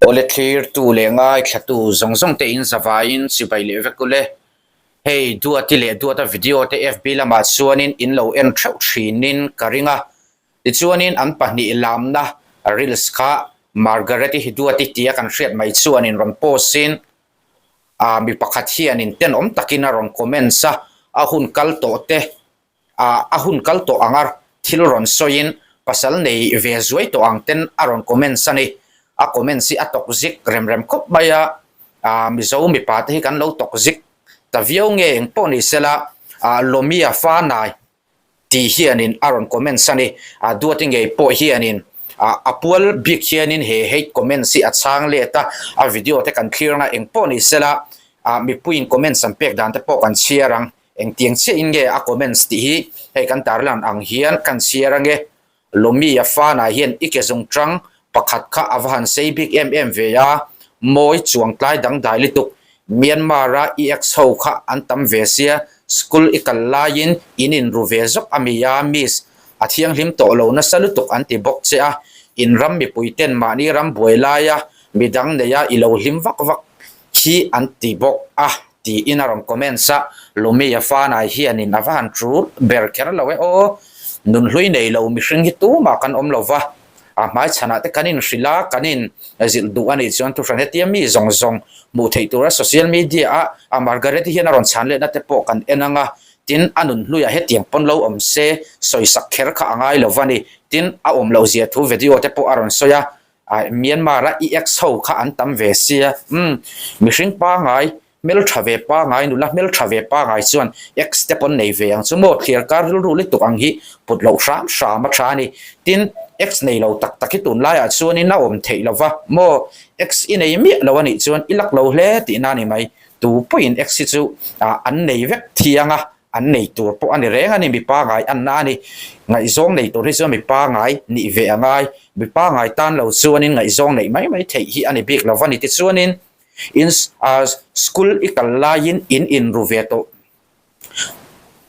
Awle thlirtu leh ngaithlatu zawng zawng te in zavaiin chibai leh vek ule. Hei Duati leh Duata video te FB lamah chuanin in lo en theuh thinin ka ring a. Tichuanin an pahnih lamna reels kha Margaret-i hi Duati tia kan hriat mai chuanin rawn post in ah mi pakhat hianin tenawm takin a rawn comments a, a hun kal tawh te ah a hun kal tawh anga thil rawn sawiin pasal nei ve zuai tawh ang ten a rawn comments a ni. A comments hi a tawk zik rem rem khawp mai a, ah Mizo mipa te hi kan lo tawk zik ta viau nge eng pawh ni sela ah Lawmia Fanai tih hianin a rawn comments a ni. Ah Duati ngei pawh hianin ah a pual bik hianin he hate comments hi a chhang let a, a video te kan thlir anga eng pawh ni sela ah mipuiin comments an pek dan te pawh kan chhiar ang. Engtiang chiah in nge a comments tih hi hei kan tarlan ang hian kan chhiar ange. Lawmi a fanah hian i ke zung tang pakhat kha a va han sei bik em em ve a, mawi chuang tlai dangdai lutuk. Myanmar a i ex ho kha an tam ve sia, school i kal laiin in in ru ve zawk a mi a, miss a thianghlim tawh lo nasa lutuk an ti bawk che a, in ram mipui ten mahni ram buai laia midang neia i lo hlim vak vak hi an ti bawk a. Tiin a rawn comments a, Lumia fanai hianin a va han tul ber kher lo e aw, nunhlui nei lo mihring hi tumah kan awm lo va, a hmai chhanah te kan inhrilh a, kan in zilh duh a nih chuan thuhran hetia mi zawng zawng hmuh theih tura social media a a Margaret-i hian a rawn chhan lehna te pawh kan en ang a, tin a nunhluiah hetiang pawn lo awm se sawisak kher kha a ngai lo va ni, tin a awm loh zia thu video te pawh a rawn sawi a, Aih, Myanmar a i ex ho kha an tam ve sia, umm, mihring pangai, hmeltha ve pangai, nula hmeltha ve pangai chuan ex te pawn nei ve ang chu maw, thliar kar rilru lutuk ang hi put loh hram hram a tha a ni. Tin, ex nei lo tak tak hi tunlaiah chuanin a awm theih lo va, maw, ex i nei miah lo a nih chuan i lak lo hle tihna a ni mai. Tu pawhin ex hi chu an nei vek thiang a, An nei tur pawh a ni reng a ni, mi pangai an na a ni. Ngaihzawng nei tur hi chuan mi pangai nih ve a ngai. Mi pangai tan lo chuanin ngaihzawng neih mai mai theih hi a ni bik lo va ni. Tichuanin in school i kal laiin in inru ve tawh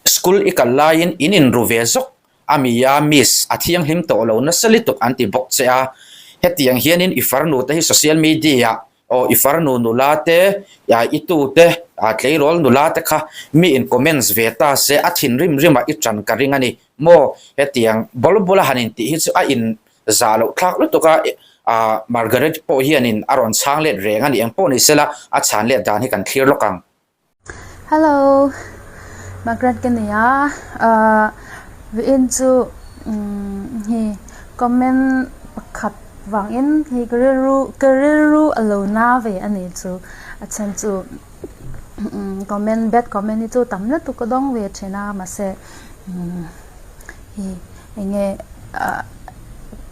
school i kal laiin in inru ve zawk a mi a, miss a thianghlim tawh lo nasa lutuk an ti bawk che a. Hetiang hianin i farnu te hi social media Aw i farnu nula te, i tu te, tleirawl nula te kha mi in comments ve ta se a thinrim rim ah i tan ka ring a ni maw? Hetiang bawl bawl a han in tih hi chu a in zah loh thlak lutuk a, Margaret pawh hian in a rawn chhang let reng a ni eng pawh ni sela a chhan let dan hi kan thlir lawk ang. Hello, Margaret ka ni a, vawiin chu hi comment pakhat vangin hi ka rilru ka rilru a lo na ve a ni chu a chhan chu comment bad comment hi chu tam lutuk ka dawng ve thin a mahse hi eng nge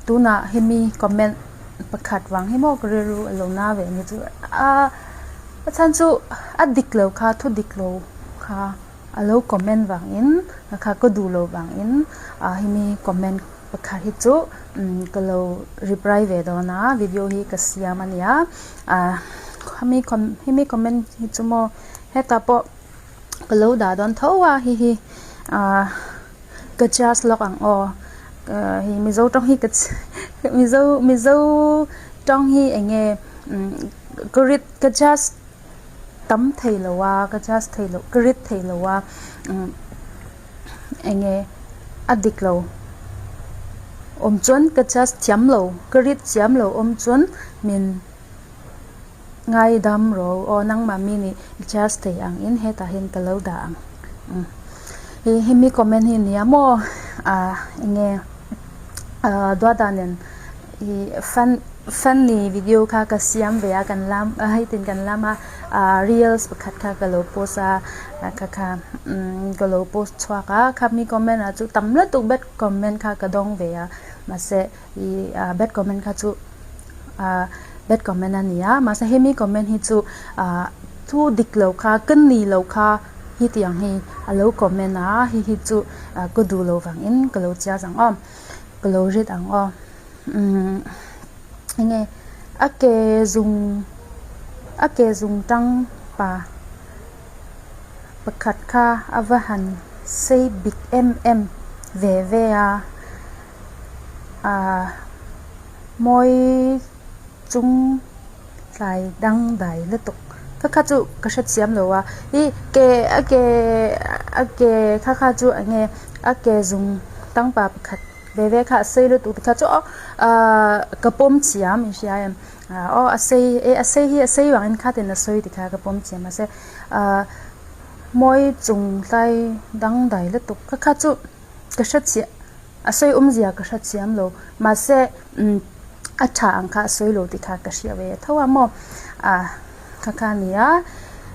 tunah hemi comment pakhat vang hi maw ka rilru a lo na ve a ni chu a. A chhan chu a dik lo kha thu dik lo kha a lo comment vangin kha ka duh lo vangin ah hemi comment pakhat hi chu ka lo reply ve dawn a video hi ka siam a nia ah hemi hemi comment hi chu maw hetah pawh ka lo dah dawn tho a hei hi ah ka charge lawk ang aw hei mizo tawng hi ka mizo mizo tawng hi eng nge. Ka rit ka just tam thei lo a ka just thei lo ka rit thei lo a eng nge a dik lo awm chuan ka just thiam lo ka rit thiam lo awm chuan min ngaidam rawh aw nangmah mi nih i just thei ang in hetah hian ka lo dah ang hei hemi comment hi nia maw ah eng nge ah duata nen. Ih fan funny video kha ka siam ve a kan lam hei tin kan lam a ah reels pakhat kha ka lo post a kha kha umm ka lo post chhuak a khami comment ah chu tam lutuk bad comment kha ka dawng ve a mahse ih ah bad comment kha chu ah bad comment a ni a mahse hemi comment hi chu ah thu dik lo kha ka ni lo kha hetiang hi a lo comment a hei hi chu ka duh lo vangin ka lo chiah ang aw. Ka lo rit ang aw. Umm enge a ke zung a ke zung tang pa pakhat kha a va han sei bik em em ve ve a ah mawi chung. tlai dangdai lutuk kha kha chu ka hrethiam lo a i ke a ke a ke kha kha chu eng nge a ke zung tang pa pakhat ve ve kha a sei lutuk te kha chu aw ahh ka pawm thiam i hria em aw a sei e a sei hi a sei vangin khatin a sawi ti kha ka pawm thiam mahse ahh mawi chung tlai dangdai lutuk kha kha chu ka hrethiam. A sawi awmzia ka hre chiam lo, mahse umm a tha ang kha a sawi lo tih kha ka hria ve tho a maw, ah kha kha a ni a,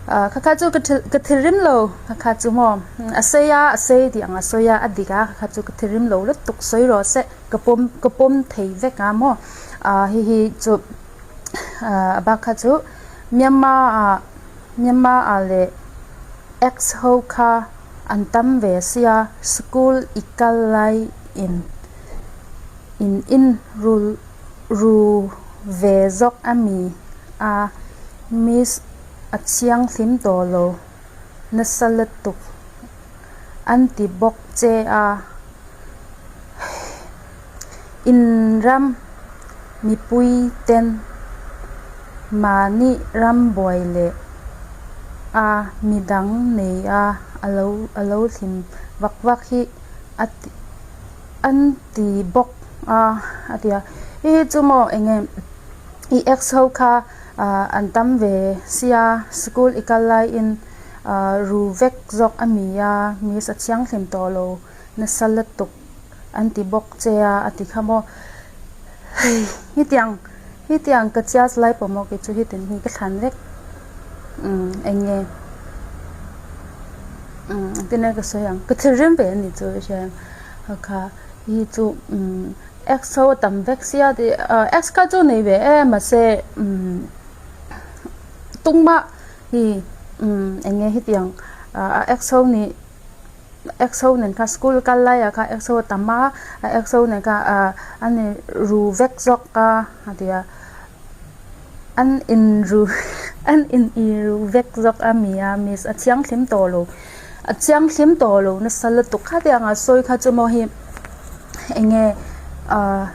ah kha kha chu ka thil ka thilrim lo kha kha chu maw a sei a a sei tih ang a sawi a a dik a kha kha chu ka thilrim lo lutuk sawi rawh se ka pawm ka pawm thei vek a maw, ah hei hi chu ah a bak kha chu Myanmar ah Myanmar ah leh ex ho kha. An tam ve sia, school i kal lai in in in ru ru ve zawk a mi a, miss a thianghlim tawh lo nasa lutuk an ti bawk che a, in ram mipui ten mahni ram buai leh a midang nei a alo alo hlim vak vak hi a ti an ti bawk a a ti a hei hi chu maw eng nge i ex ho kha ah an tam ve sia school i kal laiin ah ru vek zawk a ni a miss a thianghlim tawh lo nasa lutuk an ti bawk che a a ti kha maw hei hetiang hetiang ka chias lai pawh maw kei chu hetiang hi ka thlan vek umm eng nge umm engtin nge ka sawi ang ka thinrim ve a ni chu hria em ha kha hi chu umm ex ho a tam vek sia tih ah ex kha chu nei ve em mahse umm tumah hi umm eng nge hetiang ah ex ho nih. Ex ho nen kha school kal laiah kha ex ho a tam a, a ex ho nen kha ah an in ru vek zawk a a ti a, an in ru an in i ru vek zawk a mi a miss a thianghlim tawh lo a thianghlim tawh lo nasa lutuk khatiang a sawi kha chu maw hi eng nge ah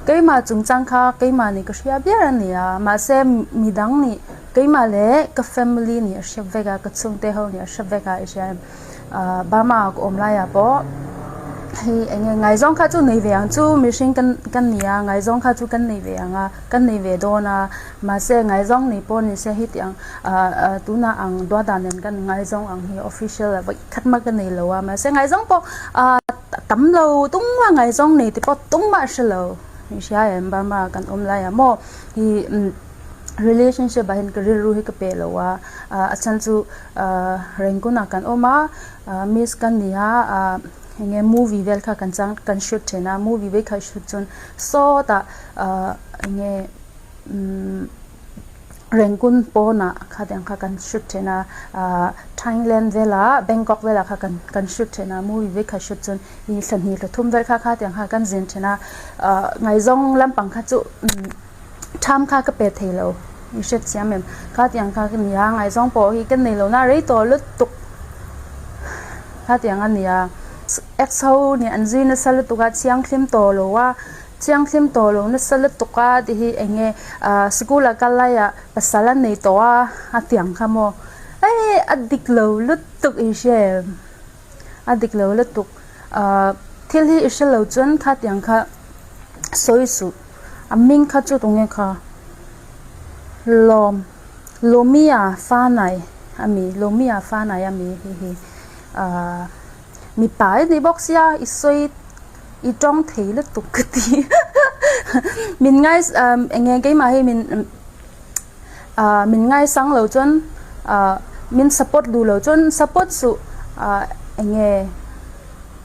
keimah chungchang kha keimah nih ka hria ber a ni a mahse midang nih keimah leh ka family nih a hre vek a ka chhungte ho nih a hre vek a i hria em. Ahh Burma ah ka awm laiah pawh hei eng nge ngaihzawng kha chu nei ve ang chu mihring kan kan ni a ngaihzawng kha chu kan nei ve ang a kan nei ve dawn a mahse ngaihzawng nei pawh ni se heti ang ahh ahh tunah ang duata nen kan ngaihzawng ang hi official ah vawi khat mah ka nei lo a mahse ngaihzawng pawh ahh tam lo tumah ngaihzawng nei te pawh tumah hre lo i hria em Burma ah kan awm laiah maw hi umm. Relationship ah hian ka rilru hi ka peh lo a, a chhan chu Rangoon ah kan awm a, miss ka ni a, eng nge movie vel kha kan chang kan shoot thin a, movie vek kha shoot chuan sawtah eng nge Rangoon pawnah khatiang kha kan shoot thin a, Thailand velah Bangkok velah kha kan kan shoot thin a, movie vek kha shoot chuan i thla hnih thla thum vel kha khatiang kha kan zin thin a, ngaihzawng lampang kha chu. Tham kha ka pe thei lo i hriat chiam em? Kha tiang kha ka nia ngaihzawng pawh hi ka nei lo na rei tawh lutuk kha tiang a nia. Ex ho nih an zui nasa lutuk a thianghlim tawh lo a thianghlim tawh lo nasa lutuk a tih hi eng nge ah sikul ah kal laiah pasal a nei tawh a a tiang kha maw hei a dik lo lutuk i hria em? A dik lo lutuk ah thil hi i hre lo chuan kha tiang kha sawi suh. A hming kha chu tunge kha? Lawm, Lawmia Fanai a mi, Lawmia Fanai a mi hi hi ahh mipa i ni bawk sia i sawi i tawng thei lutuk ka ti min ngai eng nge keimah hi min ahh min ngaisang lo chuan ahh min support duh lo chuan support suh ahh eng nge.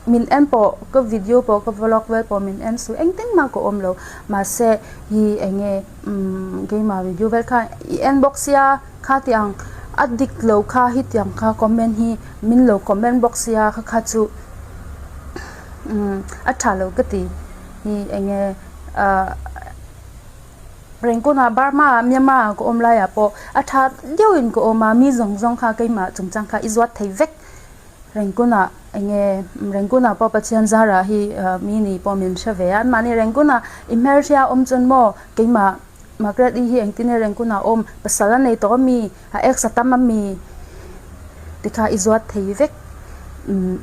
Min en pawh ka video pawh ka vlog vel pawh min en suh engtin mah ka awm lo mahse hi eng nge umm keimah video vel kha i en bawk sia kha ti ang a dik lo kha hetiang kha comment hi min lo comment bawk sia kha kha chu umm a tha lo ka ti hi eng nge ah Rengkawna Burma ah Myanmar ah ka awm laiah pawh a tha deuhin ka awm a mi zawng zawng kha keimah chungchang kha i zuat thei vek. Rangoon-ah eng nge Rangoon-ah pawh Pathian zarah hi mi ni pawh min hre ve a, anmahni Rangoon-ah i hmelhria awm chuan maw keimah Margaret-i hi engtin nge rengkun a awm, pasal a nei tawh a mi, a ex a tam a mi tikha i zuat thei vek. Umm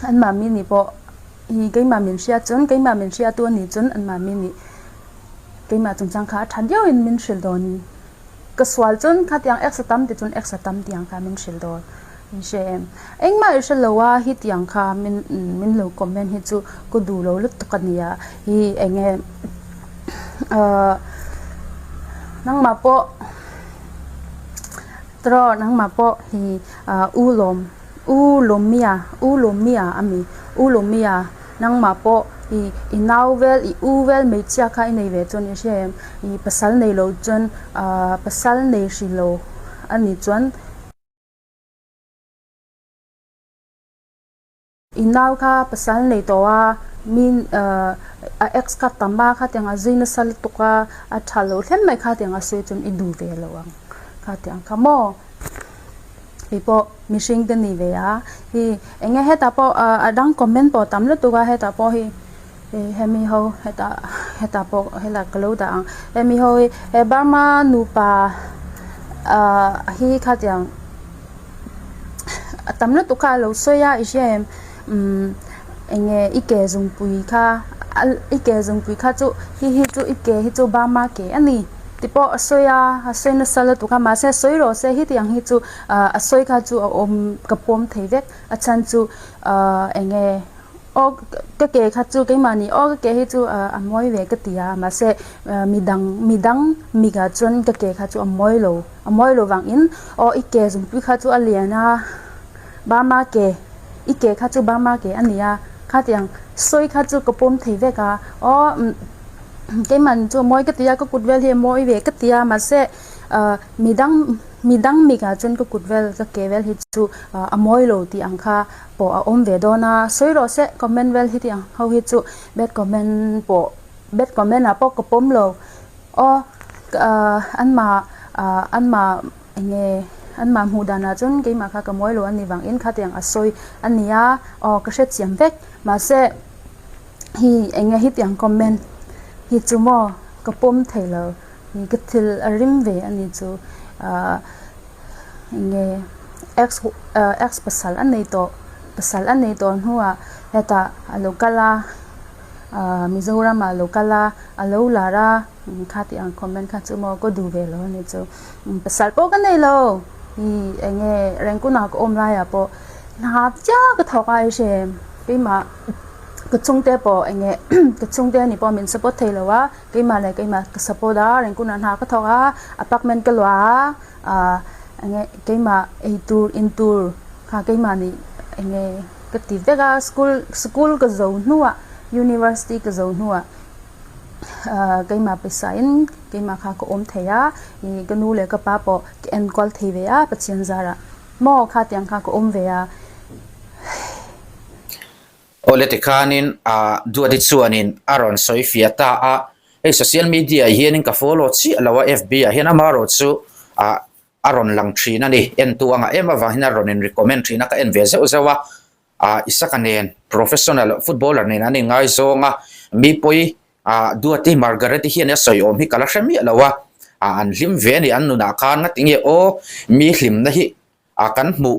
an mahmi nih pawh hi keimah min hria chuan keimah min hriatu a nih chuan an mahmi nih keimah chungchang kha a tha deuhin min hrilh dawn. Ka sual chuan khatiang ex a tam ti chuan ex a tam tiang kha min hrilh dawn. Min hre em? Engmah i hre lo a, hetiang kha min min lo comment hi chu ka duh lo lutuk a nia. Hi eng nge ahh nangmah pawh tawh nangmah pawh hi ahh u lawm u lawmia u lawmia a mi u lawmia nangmah pawh i i nau vel i u vel hmeichhia kha i nei ve chuan i hre em? I pasal nei lo chuan ahh pasal nei hrih lo a nih chuan. I nau kha pasal nei tawh a, min a ex kha tam a, khatiang a zui nasa lutuk a, a tha lo hlem mai khatiang a sawi chuan i duh ve lo ang khatiang kha maw. Kei pawh mihring te ni ve a, hi eng nge hetah pawh a dang comment pawh tam lutuk a hetah pawh hi hemi ho hetah hetah pawh helai ka lo dah ang hemi ho hi he Burma nupa ah hi khatiang. A tam lutuk kha a lo sawi a i hria em umm eng nge i ke zungpui kha i ke zungpui kha chu hi hi chu i ke hi chu Burma ke a ni tih pawh a sawi a a sawi nasa lutuk a mahse sawi rawh se hetiang hi chu ah a sawi kha chu a awm ka pawm thei vek a chhan chu ah eng nge. Aw ka ke kha chu keimahni aw ka ke hi chu a mawi ve ka ti a mahse midang midang mikah chuan ka ke kha chu a mawi lo a mawi lo vangin aw i ke zungpui kha chu a lian a Burma ke i ke kha chu Burma ke a ni a khatiang sawi kha chu ka pawm thei vek a aw keimahni chu a mawi ka ti a ka kut vel hi a mawi ve ka ti a mahse midang midang mikah chuan ka kut vel ka ke vel hi chu a mawi lo tih ang kha. Pawh a awm ve dawn a, sawi rawh se comment vel hi tih ang ho hi chu bad comment pawh bad comment ah pawh ka pawm lo aw anmah ah anmah eng nge anmah hmuh dan ah chuan keimah kha ka mawi lo a nih vang in khatiang a sawi a ni a aw ka hrethiam vek mahse hi eng nge hetiang comment hi chu maw ka pawm thei lo hi ka thil a rim ve a ni chu ah. Enge ex ex pasal a nei tawh pasal a nei tawh hnuah hetah a lo kal a ahh Mizoram ah a lo kal a a lo lar a kha tih ang comment kha chu maw ka duh ve lo a ni chu pasal pawh ka nei lo ih enge Rengkuna ka awm laiah pawh hna chiah ka thawk a i hre keimah ka chhungte pawh enge ka chhungte ni pawh min support thei lo a keimah leh keimah ka support a Rengkuna hna ka thawk a apartment ka luah a. Ahh enge keimah ei tur in tur kha keimah nih enge ka ti vek a school school ka zo hnuah university ka zo hnuah ahh keimah pawisa in keimah kha ka awm thei a ih ka nu leh ka pa pawh ka enkawl thei ve a Pathian zarah maw khatiang kha ka awm ve a. Awle tikhanin ah Duati chuanin a rawn sawi fiah ta a, hei social media ah hianin ka follow chiah lo a FB ah hian amaherawh chu ah a rawn lang thin a ni, entu anga em avang hian a rawn in recommend thin a ka en ve zeuh zeuh a, ah Isaka nen professional footballer nen an inngaizawng a, mi pawi ah Duati Margaret-i hian a sawi awm hi ka la hre miah lo a, ah an hlim ve a ni an nunah khan ngatinge aw mi hlimna hi ah kan hmuh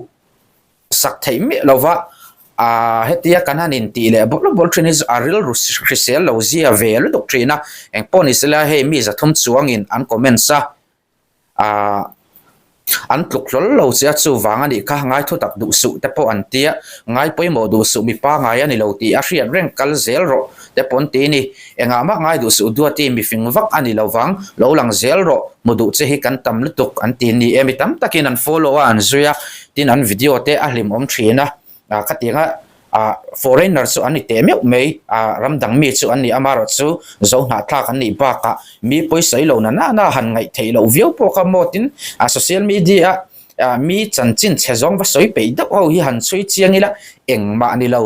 sak theih miah lo va, ah hetia kan han intih leh bawlh bawlh thin hi chu a rilru hrisel lo zia ve lutuk thin a, engpawh ni sela hei mi zathum chuangin an comments a, ah an tluk hlawl lo che a chuvang a nih kha ngai thu tak duh suh te pawh an tia, ngai pawimawh duh suh mi pangai a ni lo tih a hriat reng kal zel rawh te pawh an ti a ni, engah mah ngai duh suh duati mi fing vak a ni lo vang, lo lang zel rawh, hmu duh che hi kan tam lutuk an ti ni e, mi tam takin an follow a an zui a. Tin an video te a hlimawm thin a, ah khatianga ah foreigner chu an ni teh meuh mai, ah ram dang mi chu an ni amaherawh chu zo hnahthlak an nih bakah mi pawisawi lo na nana han ngaih theih loh viau pawh kha maw tin ah social media ah mi chanchin chhe zawng va sawi peih deuh ho hi han chhui chiang ila engmah ni lo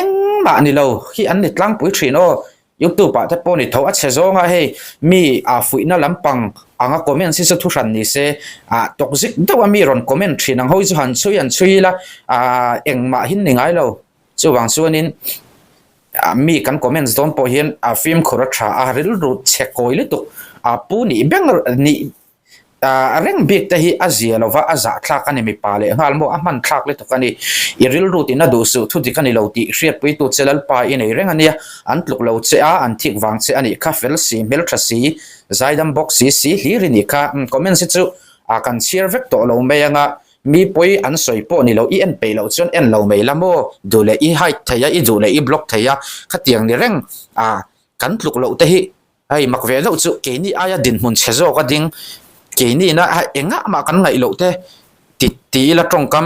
engmah ni lo hi an ni tlangpui thin aw. Youtube ah te pawh ni tho a chhe zawng a hei mi ah fuihna lampang anga comments hi chu thu hran ni se ah toxic deuh a mi rawn comment thin ang ho hi chu han chhui han chhui ila ah engmah hin ni ngai lo chuvang chuanin ah mi kan comments dawn pawh hian a fimkhur a tha a rilru chhe kawi lutuk. A pu nih beng nih a reng bik te hi a zia lova a zahthlak a ni mipa leh nghal maw a hman thlak lutuk a ni. I rilru tina duh suh thu dik a ni lo tih hriatpui tu che Lalpa i nei reng a nia. An tluk lo che a, an thik vang che a nih kha fel si, hmeltha si, zaidam bawk si si hlir i nih kha. Comments hi chu a kan chhiar vek tawh lo mai anga mi pawi an sawi pawh ni lo i en peih loh chuan en lo mai la maw duh leh i hide thei a i duh leh i block thei a khatiang ni reng a kan tluk loh te hi hei mak ve deuh chu keini aia dinhmun chhe zawk a ding keini na engah mah kan ngaih loh te ti ti ila tawngkam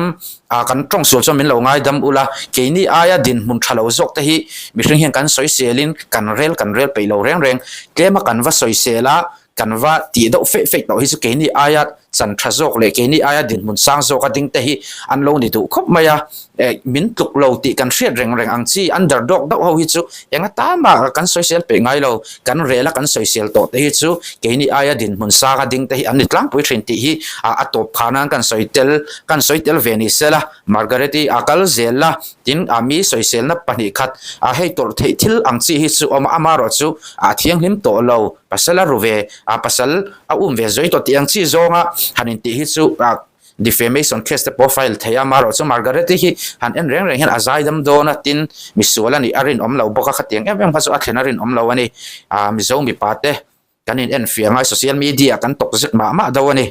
ah kan tawng sual chuan min lo ngaidam ula keini aia dinhmun tha lo zawk te hi mihring hian kan sawisel in kan rel kan rel peih lo reng reng tlem a kan va sawisel a Kan va tih deuh feih feih tawh hi chu keini aia chan tha zawk leh keini aia dinhmun sang zawka ding te hi an lo ni duh khawp mai a. Eh, min tluk lo tih kan hriat reng reng ang chi underdog deuh ho hi chu eng atan mah kan sawisel peih ngai lo. Kan rel a kan sawisel tawh te hi chu keini aia dinhmun sanga ding te hi an ni tlangpui thin tih hi a tawp phah nan kan sawi tel kan sawi tel ve ni se la. Margaret-i a kal zel a, tin a mi sawiselna pahnih khat a hei tawrh theih thil ang chi hi chu awm a, amaherawh chu a thianghlim tawh lo. Pasal a ru ve, a pasal a um ve zui tawh tih ang chi zawnga han intih hi chu defamation case te pawh file thei a, amaherawh chu Margaret-i hi han en reng reng hian a zaidam dawn a, tin misual a nih a rinawm lo bawk a, khatiang em em kha chu a thlen a rinawm lo a ni. Mizo mipa te kan in enfiah ngai social media kan tawk zek mah mah do a ni.